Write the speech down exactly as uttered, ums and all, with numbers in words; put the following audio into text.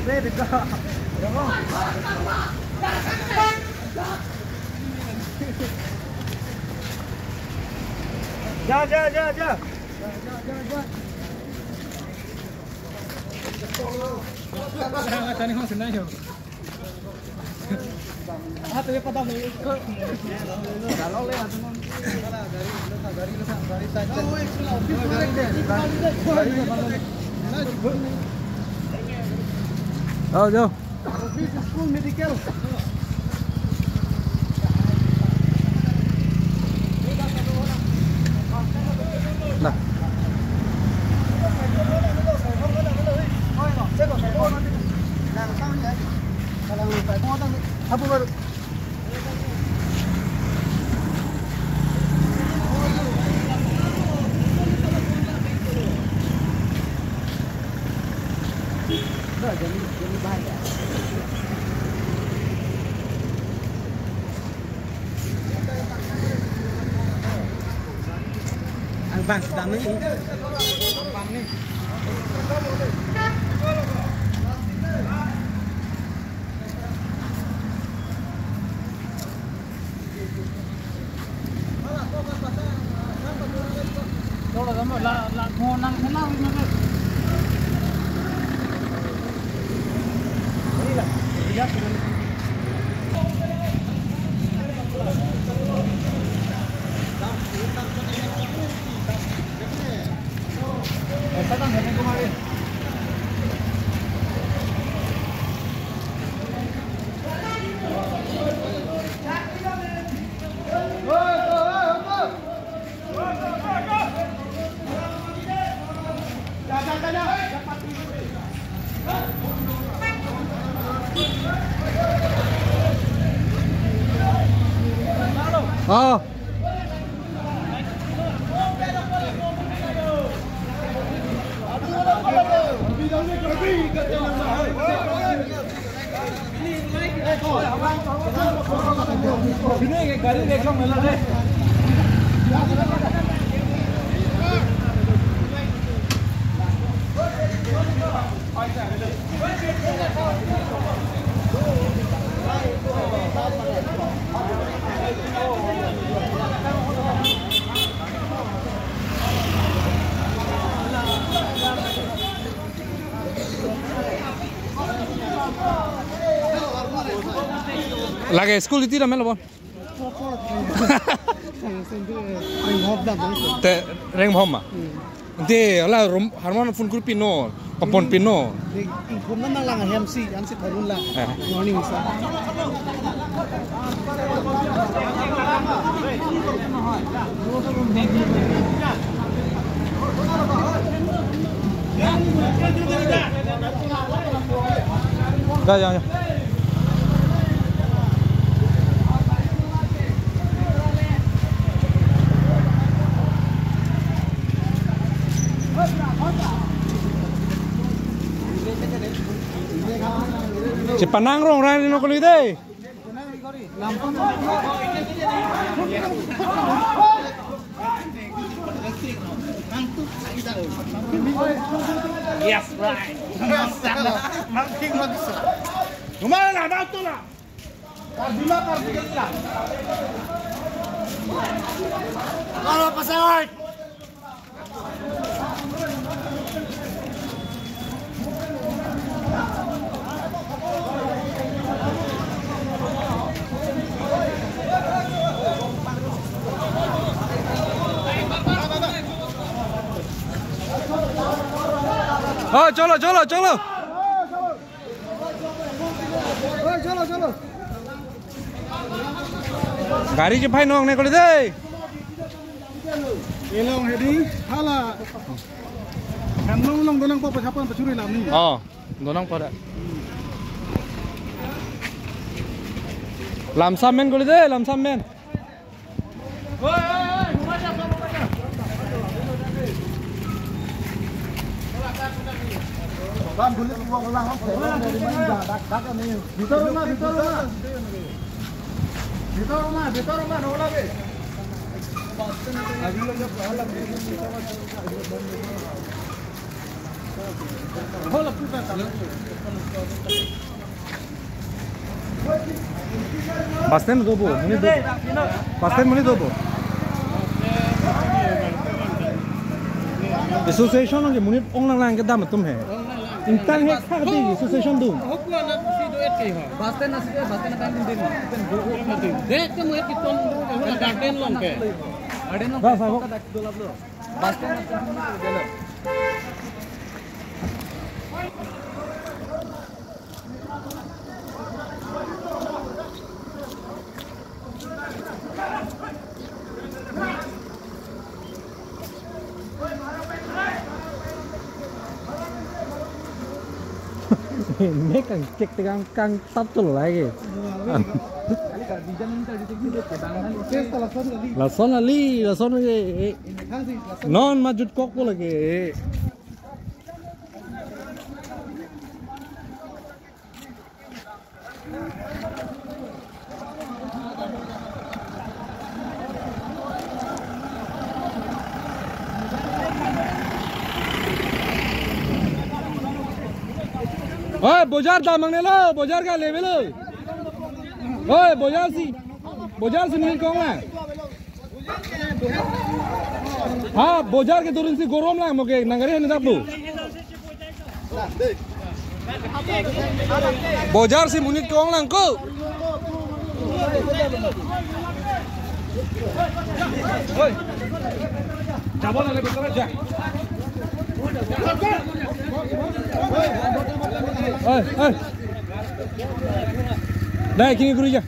Ja, ja, ja, ja. Ayo, ayo. Office, school, medical. Nah. Ang bang sedang ni. Oh. Lake school iti ramel bon. Te reng hom ma. Te ala room harman phone kuri pino, papon pino. Ingkhum na lang hem si, ansi tharun la. Eh. Morning sa. Ya, ya, ya. Chepanang rong rang no kuli dei. Yes, right. Mang king mang sa. Kemana lah, mau tu lah. Kardima, kardima. Kalau pasal. Oh, cholo, cholo, cholo. Cholo, cholo. Gari chepai nong ne kuli dei. Elong hedi hala. Hem long long donang po pachapan pachuri lam ni. Oh, donang po da. Lamsam men kuli dei, lamsam men. Bang, dulu uang ulang, bang. Bhitor ruma, bhitor ruma. Bhitor ruma, bhitor ruma, no lage. Bus stand do bo, monit do bo. Bus stand monit do bo. Association ke monit onglang lang kedam atum he. Ingtang he kha di association do. Bus stand nasi ke, bus stand nang din. Dek ke monit kiton do, garden along ke. Garden along. Bas, ako. Bus stand. Ini kangkek tegang kang tap tulo lagi. Lason kali, lason lagi. Non majut kok po lagi. Oi, bojar dam nangne lo, bojar ke levelo. Oi, bojar si, bojar si monit ko-ong lang. Ha, bojar ke durin si gorom lang mo ke nang gari hendak bu. Bojar si monit ko-ong lang ko. Oi. Oi, oi. Dai, kini guri ja.